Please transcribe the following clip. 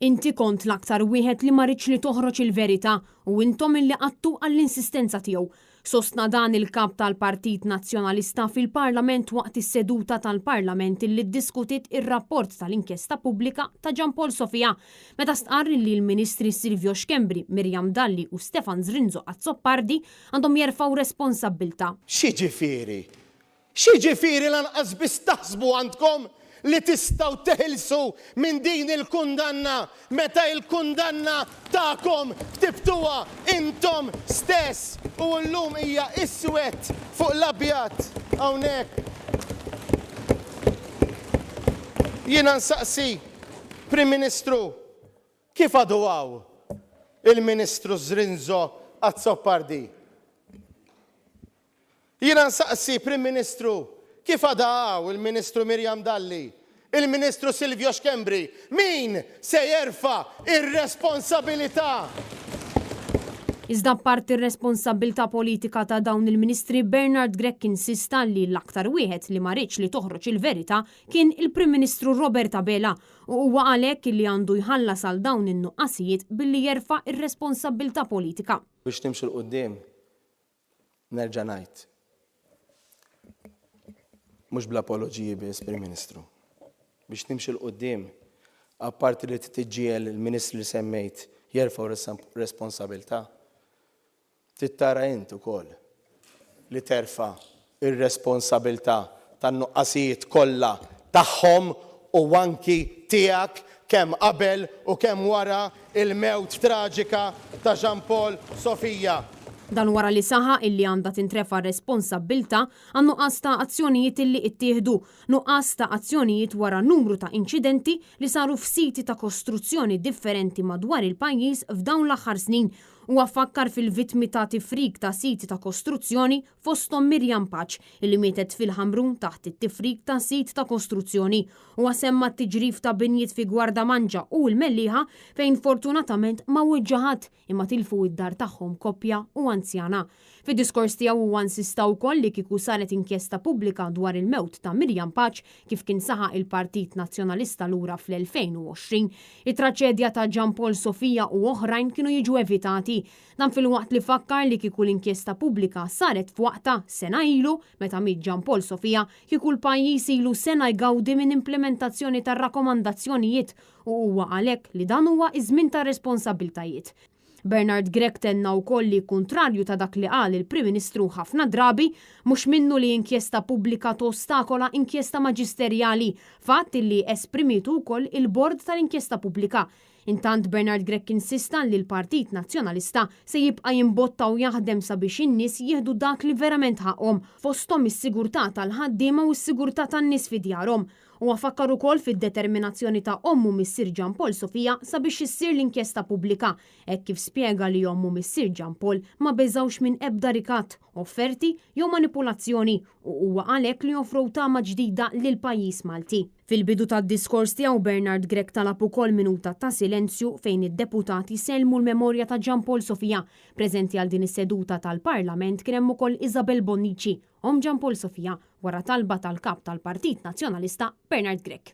Inti kont l-aktar wieħed li ma ridx li toħroġ il-verità u intom illi qgħadtu għall-insistenza tiegħu. Sostna dan il-Kap tal-Partit Nazzjonalista fil-Parlament waqt is-seduta tal-Parlament illi ddiskutiet ir-rapport tal-inkjesta pubblika ta' Jean Paul Sofia meta stqarr illi l-Ministri Silvio Schembri, Miriam Dalli u Stefan Zrinzo Azzopardi għandhom jerfgħu responsabbiltà. X'jiġifieri? X'jiġifieri lanqas biss taħsbu għandkom li tistgħu teħilsu minn din il-kundanna meta il-kundanna tagħkom ktibtuha intom stess u llum hija iswed fuq l-abjad hawnhekk. Jiena nsaqsi, Prim Ministru, kif għadu hawn il-Ministru Zrinzo Azzopardi? Jiena nsaqsi, Prim Ministru, kif għadha hawn il-Ministru Miriam Dalli, il-Ministru Silvio Schembri, min se jerfa' r-responsabilità? Iżda apparti r-responsabbiltà politika ta' dawn il-Ministri, Bernard Grech insista li l-aktar wieħed li ma riedx li toħroġ il-verità kien il-Prim Ministru Robert Abela u huwa għalhekk li għandu jħallas għal dawn in-nuqqasijiet billi jerfa' r-responsabbiltà politika. Biex nimxu 'l quddiem, Nerġa' ngħid, mhux bl-apoloġiji biss, Prim Ministru. Biex nimxu 'l quddiem, apparti li trid iġġiegħel il-Ministri li semmejt jerfgħu responsabilità, trid tara int ukoll li terfa' r-responsabilità tan-nuqqasijiet kollha tagħhom u anki tiegħek kemm qabel u kemm wara l-mewt traġika ta' Jean Paul Sofia. Dan wara li saħaq illi għandha tintrefa' r-responsabbiltà għan-nuqqas ta' azzjonijiet illi ittieħdu, nuqqas ta' azzjonijiet wara numru ta' inċidenti li saru f'siti ta' kostruzzjoni differenti madwar il-pajjiż f'dawn l-aħħar snin. Huwa fakkar fil-vittmi ta' tifrik ta' siti ta' kostruzzjoni fosthom Miriam Pace, illi mietet fil-Ħamrun taħt it-tifrik ta' sit ta' kostruzzjoni. Huwa semma t-tiġrif ta' binjiet fi Gwardamanġa u l-Mellieħa fejn fortunatament ma weġġa' ħadd imma tilfu id-dar tagħhom koppja u anzjana. Fid-diskors tiegħu huwa insista wkoll li kieku saret inkjesta pubblika dwar il-mewt ta' Miriam Pace kif kien saħaq il-Partit Nazzjonalista lura fl-2020, it-traċedja ta' Jean Paul Sofia u oħrajn kienu jiġu evitati. Dan filwaqt li fakkar li kieku l-inkjesta pubblika saret f'waqtha, sena ilu, meta miet Jean Paul Sofia, kieku l-pajjiż ilu sena jgawdi minn implimentazzjoni tar-rakkomandazzjonijiet u huwa għalhekk li dan huwa iż-żmien tar-responsabbiltajiet. Bernard Grech tenna wkoll li kuntrarju ta' dak li qal il-Prim Ministru ħafna drabi, mhux minnu li inkjesta pubblika tostakola inkjesta maġisterjali, fatt li esprimietu wkoll il-Bord tal-Inkjesta Pubblika. Intant Bernard Grech insista li l-Partit Nazzjonalista se jibqa' jimbotta u jaħdem sabiex in-nies jieħdu dak li verament ħaqqhom, fosthom is-sigurtà tal-ħaddiema u s-sigurtà tan-nies fi djarhom. Huwa fakkar ukoll fid-determinazzjoni ta' omm u missier Jean Paul Sofia sabiex issir l-inkjesta pubblika, hekk kif spjega li omm u missier Jean Paul ma beżgħux minn ebda rikatt, offerti jew manipulazzjoni u huwa għalhekk li offrow tama ġdida lill-pajjiż Malti. Fil-bidu tad-diskors tiegħu Bernard Grech talab ukoll minuta ta' silenzju fejn id-deputati sellmu l-memorja ta' Jean Paul Sofia. Preżenti għal din is-seduta tal-Parlament kien hemm ukoll Isabel Bonnici, omm Jean Paul Sofia, wara talba tal-Kap tal-Partit Nazzjonalista Bernard Grech.